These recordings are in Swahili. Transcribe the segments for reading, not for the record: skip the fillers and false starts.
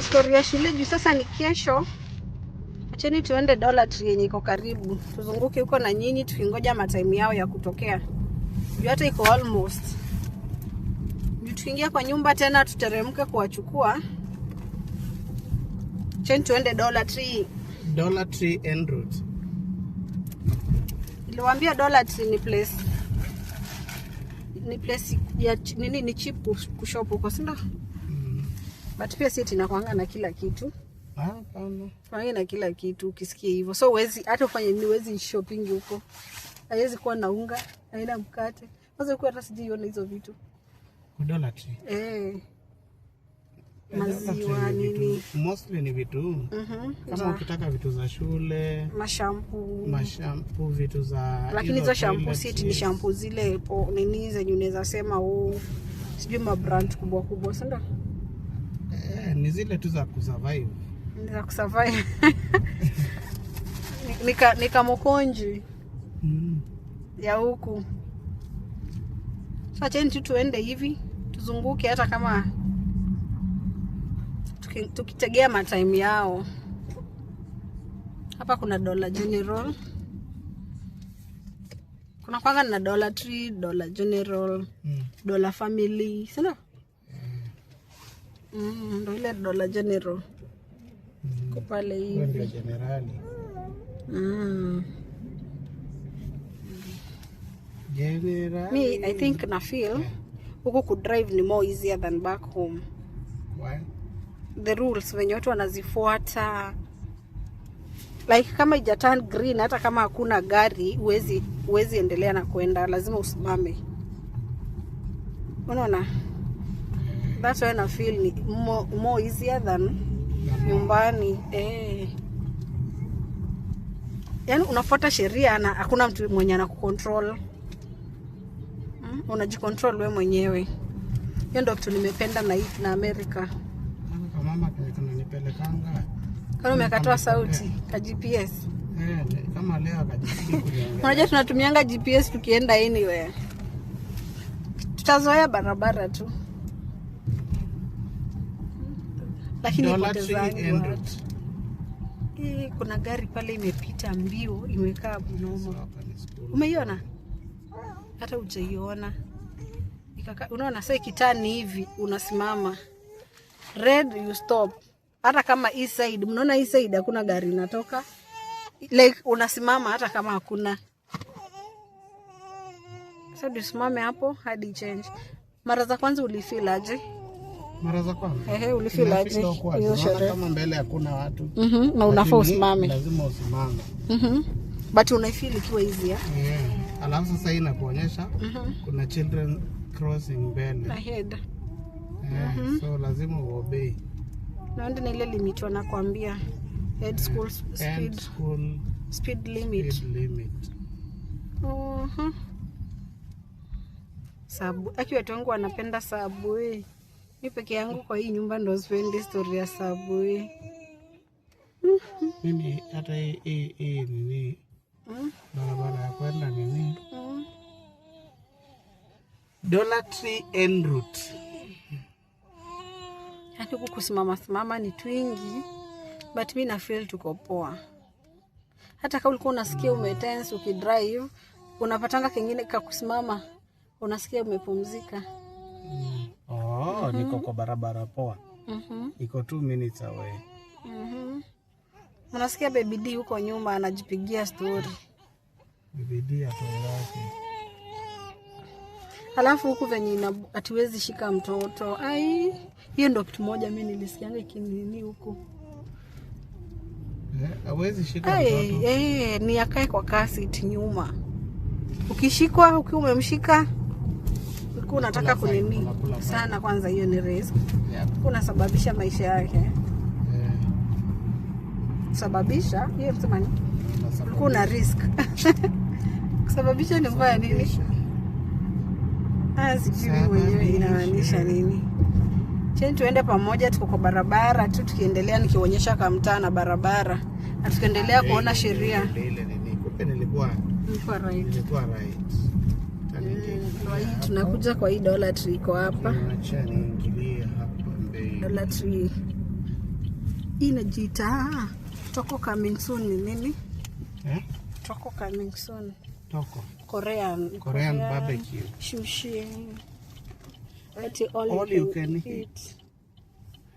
Story ya shule juu sasa ni kesho. Acheni tuende Dollar Tree yenye iko karibu, tuzunguke huko na nyinyi tukingoja matime yao ya kutokea. Juu hata iko almost. Juu tukiingia kwa nyumba tena tuteremke kuwachukua. Acheni tuende Dollar Tree. Dollar Tree en route. Niliwaambia Dollar Tree ni place ya nini, ni cheap kushop huko, si ndio? But pia si inakuanga na kila kitu. Hapana. Kuanga na kila kitu ukisikia hivyo. So huwezi hata ufanye nini, huwezi shopping huko. Haiwezi kuwa na unga, haina mkate. Kwanza huko hata sijaiona hizo vitu. Kwa Dollar Tree. Eh, Dollar Tree maziwa ni vitu- nini. Mostly ni vitu kama ukitaka vitu za shule, Mashampoo. Mashampoo, vitu za Lakini hizo shampoo si ati ni toiletries. Shampoo zile po, nini zenye unaweza sema, oh, sijui ma brand kubwa kubwa, si ndio? Eh, ni zile tu za kusurvive. Ni za kusurvive. Nika mokonji ya huku. So acheni tu tuende hivi tuzunguke, hata kama tukitegea matime yao. Hapa kuna Dollar General, kuna kwanga na Dollar Tree, Dollar General, Dollar Family, si ndio? Ndo ile Dollar General ko pale Hiyo ndio hivi. Generali. Generali. Me, I think na feel huku kudrive ni more easier than back home. Why? The rules venye watu wanazifuata, like kama ija turn green, hata kama hakuna gari, huwezi endelea na kuenda, lazima usimame. Unaona, that's why na feel ni more easier than nyumbani, eh. Yani unafuata sheria na hakuna mtu mwenye anakucontrol. Unajicontrol we mwenyewe. Hiyo ndo kitu nimependa na hii na America. Sasa kama mama kenye kananipelekanga Kama umekatoa sauti ka GPS. Eh, kama leo akajisikia kuniongelea. Unajua tunatumianga GPS tukienda anywhere. Tutazoea barabara tu. Lakini Dollar Tree ipotezangi en watu. route. Eh, kuna gari pale imepita mbio, imekaa bunoma. Hapa ni school. Umeiona? Hata hujaiona. Unaona sasa ikiturn hivi unasimama. Red, you stop. Hata kama hii side, mnaona hii side hakuna gari inatoka. Like unasimama hata kama hakuna. Sasa usimame hapo hadi change. Mara za kwanza ulifeel aje? Mara za kwanza. Ehe, ulifeel aje? Inafeel awkward. Hizo Unaona sherehe. kama mbele hakuna watu. Na unafaa Lakini usimame. lazima usimame. But unaifeel ikiwa easier. Yeah. Alafu sasa hii inakuonyesha kuna children crossing mbele. Ahead. Eh, so lazima uobey. Naona ni ile limit wanakuambia. Head school And speed school speed limit. Speed limit. Sabu. Aki watu wangu wanapenda Subway. Mi peke yangu kwa hii nyumba ndo sipendi story ya Subway. Mimi hata hii nini barabara ya kwenda nini Dollar Tree en route. Yaani huku kusimama simama ni twingi, but mi na feel tuko poa. Hata kama ulikuwa unasikia umetense ukidrive, unapatanga kengine kakusimama, unasikia umepumzika. Oh, niko kwa barabara poa. Iko 2 minutes away. Unasikia Baby D huko nyuma anajipigia story. Bidii ya yake. Alafu huku venye hatuwezi shika mtoto. Ai, hiyo ndo kitu moja mi nilisikianga ikinini huku. Eh, hawezi shika Ai, mtoto. eh, ni akae kwa car seat nyuma. Ukishikwa, ukiwa umemshika, ulikuwa unataka Unakula fine, kunini unakula fine. sana. Kwanza hiyo ni risk, Yep. unasababisha maisha yake. Eh, Kusababisha hiyo sema ni unasababisha. ulikuwa una risk. Kusababisha ni mbaya nini? Ah, sijui mimi mwenyewe inamaanisha nini. Cheni tuende pamoja, tuko kwa barabara tu, tukiendelea nikionyesha kamtaa na barabara na tukiendelea kuona sheria. Ile nini? Kumbe nilikuwa Nilikuwa right. nilikuwa right. Hata Ndio hii tunakuja kwa hii Dollar Tree iko hapa. Acha niingilie hapa mbele. Dollar Tree. Hii inajiita Toko coming soon ni nini? Eh? Toko coming soon. Toko. Korean barbecue. Sushi. Ati all you can eat.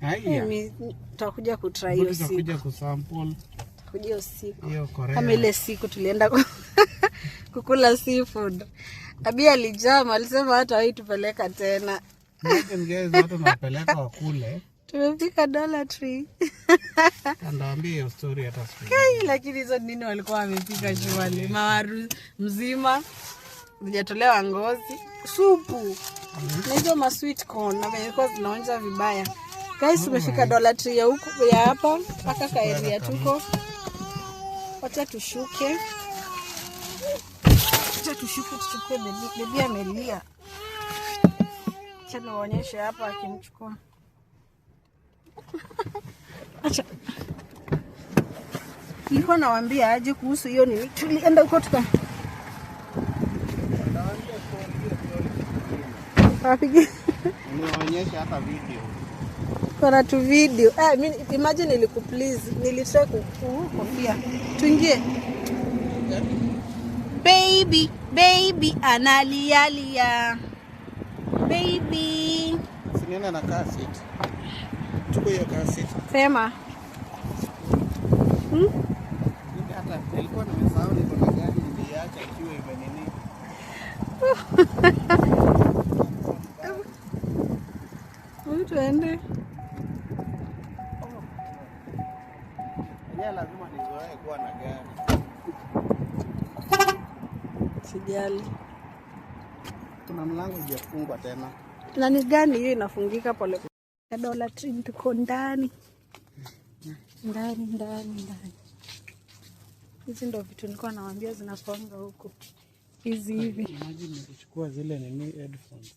Haya. Mimi tutakuja kutry hiyo siku. Tutakuja kusample. Tutakuja hiyo siku. Hiyo Korea. Kama ile siku tulienda kukula seafood. Abi alijama, alisema hata haitupeleka tena. Imagine guys, watu napeleka wakule. Tumefika Dollar Tree. Ndaambia hiyo story hata siku. Kai, lakini hizo nini walikuwa wamepika shuali. Mawaru mzima zijatolewa ngozi, supu na hizo ma sweet corn na zilikuwa zinaonja vibaya. Guys, tumefika Dollar Tree ya huku ya hapa mpaka kaeria tuko. Wacha tushuke. Wacha tushuke tuchukue baby. Baby amelia. Acha niwaonyeshe hapa akimchukua. Acha. Nilikuwa nawaambia aje kuhusu hiyo nini. Tulienda huko tuka Wapige. Niwaonyeshe hata video. Kuna tu video. Mimi imagine nilikuplease. Nilitry kukofia. Tuingie. Baby, baby analialia. Baby. Sinienda na car seat. Chukua hiyo car seat. Sema. Hata nilikuwa nimesahau niko na gari niliacha ikiwa imenini. Huyu tuende. Yenyewe lazima nizoee kuwa na gari. Sijali. Kuna mlango hujafungwa tena. Na ni gani hiyo inafungika pole pole? Dollar Tree tuko ndani. Ndani ndani ndani. Hizi ndo vitu nilikuwa nawaambia zinapanga huku. Hizi hivi. Imagine nilichukua zile nini headphones.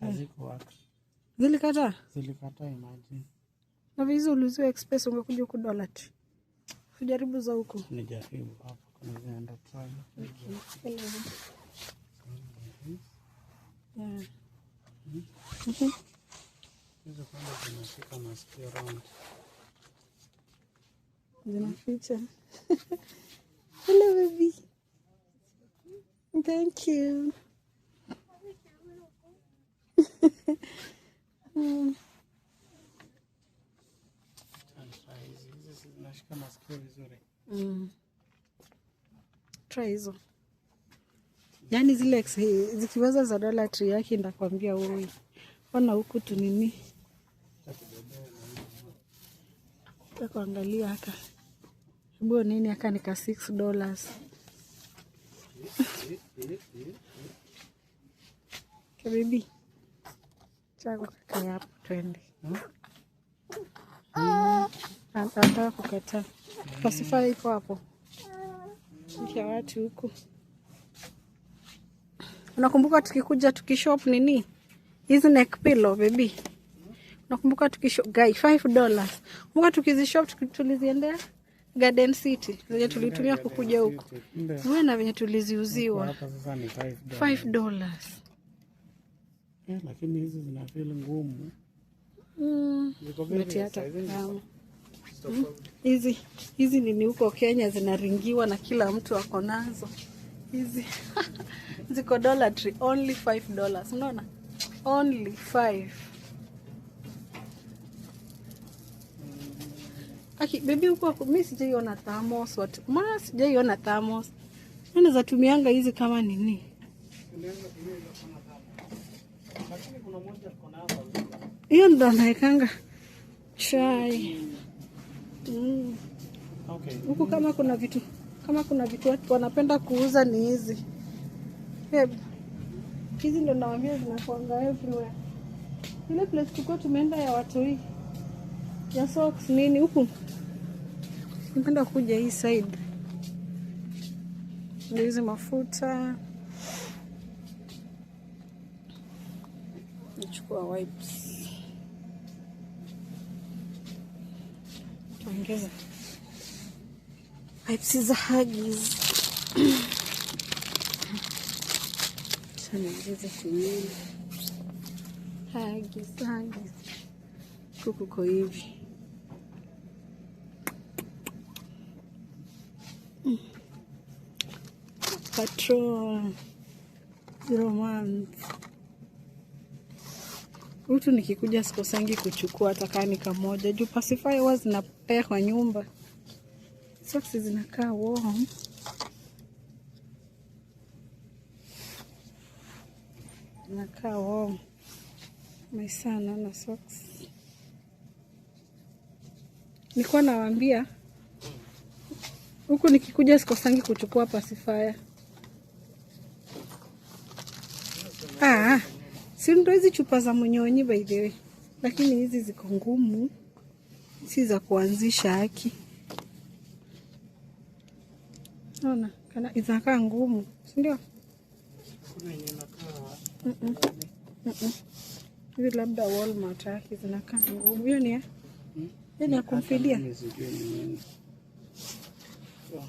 Hazikuwork. Zilikataa? Zilikataa imagine. Na hizo uliuziwa express ungekuja huku Dollar Tree. Ujaribu za huku. Nijaribu hapa kuna zinaenda try. Okay. Yeah. Hizo kwanza zinashika masikio round. Zinaficha. Hello baby. Thank you. Hizi zinashika masikio vizuri. Try hizo. Yaani zile zikiweza za Dollar Tree yake ndakwambia wewe. Ona huku tu nini? Kuangalia haka. Hebu nini haka nika $6. Okay, baby. Chako kaka hapo twende. Anataka kukataa. Pasifai iko hapo. Kia watu huku. Unakumbuka tukikuja tukishop nini? Hizi neck pillow baby. Unakumbuka tukishop guy $5. Kumbuka tukizishop tuliziendea Garden City. Zenye tulitumia kukuja huku. Wewe na venye tuliziuziwa. Hapa sasa ni $5. $5. Lakini hizi zina feel ngumu. Ziko Beti hata. Hizi nini huko Kenya zinaringiwa na kila mtu ako nazo. Hizi ziko Dollar Tree only $5. Unaona? Only 5. Aki baby huko mimi sijaiona thermos watu. Mbona sijaiona thermos? Mimi naweza tumianga hizi kama nini? Hiyo ndo naekanga chai. Okay. Huku kama kuna vitu watu wanapenda kuuza ni hizi. Babe, hizi ndo nawaambia zinakuanga everywhere. Ile place tulikuwa tumeenda ya watu hii. Ya socks nini huku. Napenda kuja hii side. Ndio hizi mafuta. Nichukua wipes. Tuongeze wipes za Huggies. Tuongeze tuwili. Huggies, Huggies. Kuku kwa hivi. Patrol 0 months. Hutu nikikuja sikosangi kuchukua hata kaa ni kamoja juu pacifier huwa zinapea kwa nyumba. Socks zinakaa warm. Zinakaa warm. My son ana socks. Nilikuwa nawaambia huku nikikuja sikosangi kuchukua pacifier. Ah, si ndo hizi chupa za mnyonyi by the way, lakini hizi ziko ngumu, si za kuanzisha haki. Ona kana zinakaa ngumu, si ndio? Kuna yenye inakaa Hizi labda Walmart haki zinakaa ngumu. Hiyo ni ya hiyo ni ya kumfeedia. Mimi sijui ni nini. So,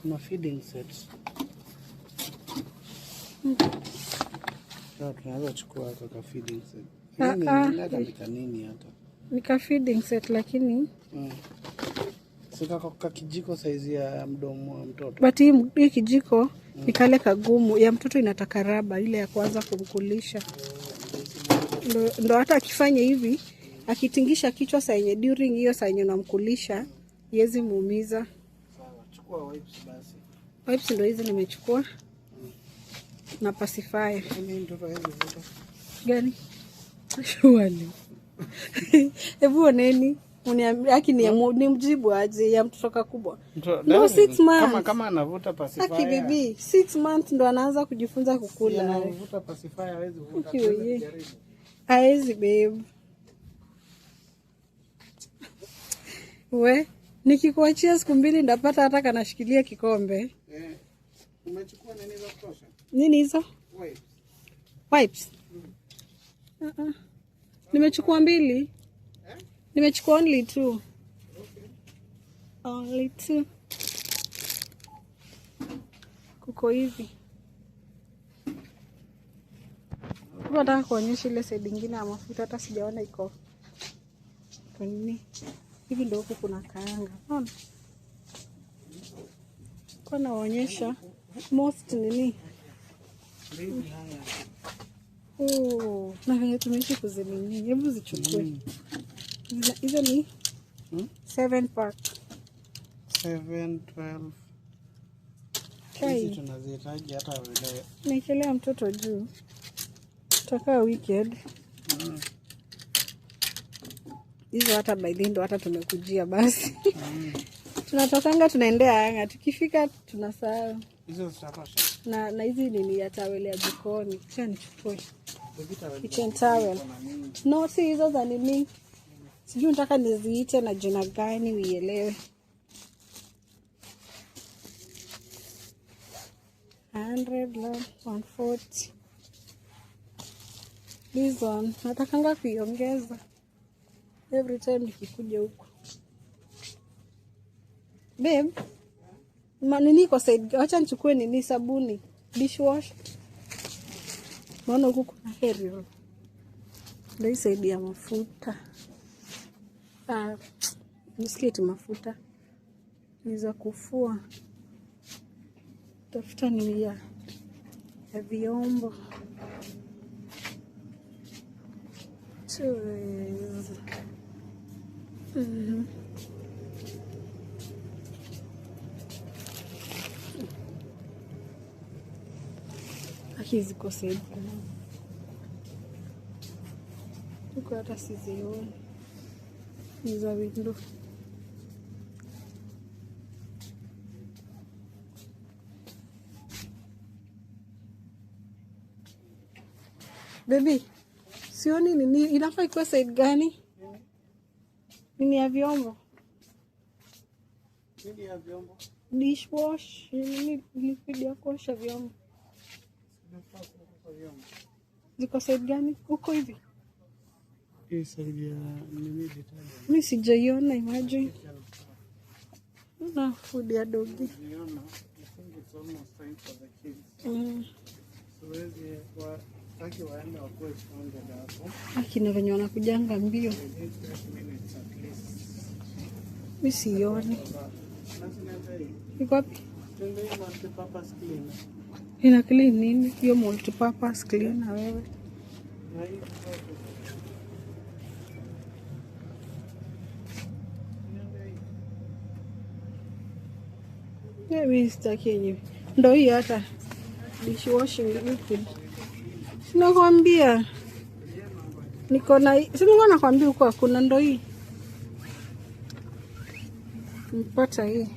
kuna feeding sets. Sawa, tunaweza chukua haka ka feeding set. Ah, Nini ah. ni hata nini hata. Ni ka feeding set lakini Si ka kijiko saizi ya mdomo wa mtoto. But hii kijiko ni kale kagumu ya mtoto, inataka raba ile ya kuanza kumkulisha, ndo hata akifanya hivi akitingisha kichwa saa yenye during hiyo saa yenye unamkulisha iwezi muumiza. Sawa, chukua wipes basi. Wipes ndo hizi nimechukua na pacifier. Lakini mtoto hawezi vuta. Gani? Surely. Hebu oneni uniambie, haki ni mjibu aje ya mtoto kakubwa. No, 6 months. Kama anavuta Haki pacifier. bibi, 6 months ndo anaanza kujifunza Si kukula. anavuta pacifier, hawezi vuta. Aki Tuweze oye. kujaribu. Haezi babe. We, nikikuachia siku mbili ndapata hata kanashikilia kikombe. Eh, umechukua nini za kutosha? Nini hizo? Wipes. Wipes. Uh-uh. Nimechukua mbili. Nimechukua only two. Only two. Kuko hivi. Nataka kuonyesha ile side ingine ya mafuta, hata sijaona iko iko nini. Hivi ndio huku kuna kaanga. Unaona? Kwa naonyesha most nini. Ndizi haya. Oh, na venye tumeishi kuzinini. Hebu zichukue. Hizo ni 7 pack. 7, 12. Hizi Kai, tunazihitaji hata vile. naekelea mtoto juu. Tutakaa weekend. Hizo hata by the ndo hata tumekujia basi. Tunatokanga tunaendea anga, tukifika tunasahau. Hizo zitatosha. Na hizi nini ya towel ya jikoni. Acha nichukue. Zipita wewe. Kitchen towel. No, si hizo za nini. Sijui nataka niziite na jina gani uielewe. 100 la 140. This one natakanga kuiongeza every time nikikuja huku. Babe, ma nini iko side? Acha nichukue nini sabuni, dishwash. Maana huku kuna Ariel. Ndio hii side ya mafuta. Ah, nisikie tu mafuta ni za kufua. Tafuta ni ya vyombo. Cheers. Aki ziko side gani? Huko hata sizioni. Ni za window. Baby, sioni nini, inafaa ikuwe side gani? Nini ya vyombo? Nini ya vyombo? Dishwash, nini liquid ya kuosha vyombo. Zinafaa kuwekwa kwa vyombo. Ziko side gani? Huko hivi. Hii side ya nini detergent. Mi sijaiona, imagine. Na food ya doggy. Niona, I think it's almost time for the kids. Siwezi wa taki waende wakuwe stranded hapo. Akina venye wanakujanga mbio. We need 30 minutes at least. Mi sioni. Iko wapi? Ina clean nini? Hiyo multipurpose cleaner wewe. Mimi sitaki yenyewe. Ndio hii hata dishwashing liquid. Sinakwambia. Niko na si nilikuwa nakwambia huko hakuna, ndo hii. Mpata hii.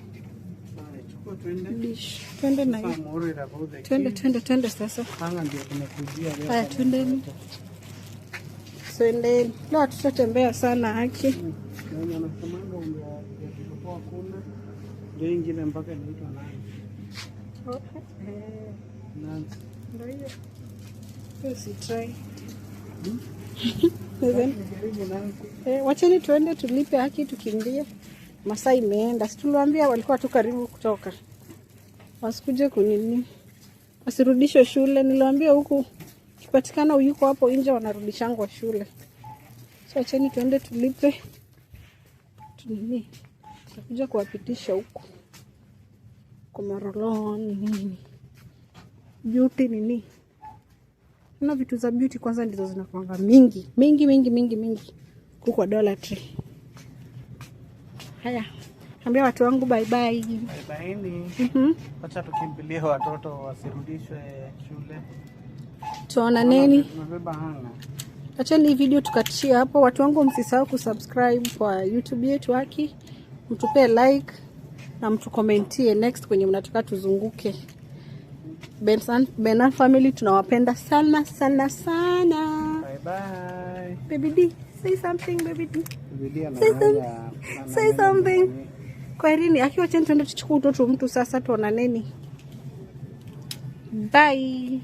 Dish. Twende na hii. Twende twende twende sasa. Haya, twendeni. Twendeni. Leo tutatembea sana haki. Ndio ingine mpaka inaitwa nani? Nancy. Ndio hiyo. Hiyo si try. Wacheni tuende tulipe haki tukimbie. Masaa imeenda. Si tuliwaambia walikuwa tu karibu kutoka. Wasikuje kunini. Wasirudishwe shule. Niliwaambia huku kipatikana yuko hapo nje wanarudishangwa shule. So wacheni tuende tulipe. Tunini. Tutakuja kuwapitisha huku. Kwa marolon nini. Beauty nini. Na vitu za beauty kwanza ndizo zinakuanga mingi. Mingi mingi mingi mingi. Huku kwa Dollar Tree. Haya. Ambia watu wangu bye bye. Bye bye. Wacha tukimbilie watoto wasirudishwe shule. Tuonaneni. Tumebeba hanga. Acheni hii video tukatishia hapo. Watu wangu msisahau kusubscribe kwa YouTube yetu haki. Mtupee like na mtukomentie next kwenye mnataka tuzunguke. Benan family tunawapenda sana sana sana. Bye bye. Baby D, say something baby D. Bibi Say something. Say something. Kwaherini, akiwa cheni tuende tuchukue utoto mtu sasa tuonaneni. Bye.